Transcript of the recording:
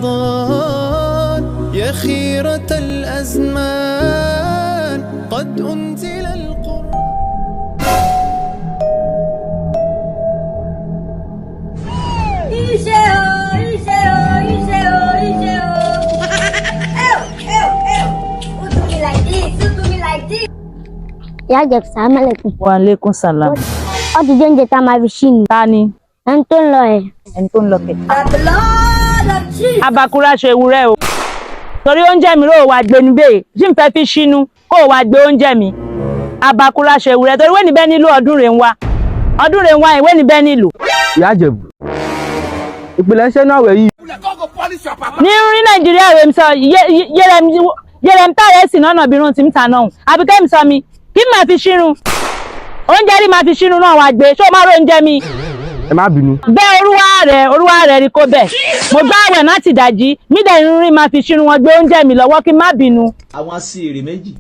رمضان يا خيرة الأزمان قد أنزل القرآن. Iṣẹ́ o, iṣẹ́ o, iṣẹ́ o, iṣẹ́ o. Ew, ew, ew. Who do me like this? Who do me like this? Ìyá Ìjẹ̀bú, sàlámù aláìkùm. Wa aleykum salam. Ó ti jẹ oúnjẹ tá a máa fi ṣínu. Ta ni? Ẹni tó ń lọ ẹ̀. Ẹni tó ń lọ kẹ̀. The blood of Jesus. Abakura ṣe ewúrẹ́ o. Torí oúnjẹ mi rò wá gbé níbẹ̀ tí n fẹ́ fi ṣínú kó o wá gbé oúnjẹ mi. Abakura ṣe ewúrẹ́ torí wẹ́ni bẹ́ẹ̀ nílò ọdún rẹ̀ ń wá. Ọdún rẹ̀ ń wá ìwé ni bẹ́ẹ̀ nílò. Ìyá Ìjẹ̀bú, ìpìlẹ̀ iṣẹ́ náà wẹ̀ yìí. Ní rí Nàìjíríà rẹ̀ ń sọ yẹrẹ ń tààrẹ sí náà bírun tí ń ta náà. Àbíkẹ́ mi sọ mi kí n máa fi ṣírun. Oúnjẹ rí máa fi ṣírun náà wá gbé ṣé o máa ro oúnjẹ mi? Ẹ má bínú. Bẹ́ẹ̀ olúwa rẹ̀ ni kò bẹ̀. Mo gbá àwẹ̀ láti dàjí mídẹ̀ irun rí máa fi ṣírun wọn gbé oúnjẹ mi lọ́wọ́ kí n má bínú. Àwọn aṣèrè méjì.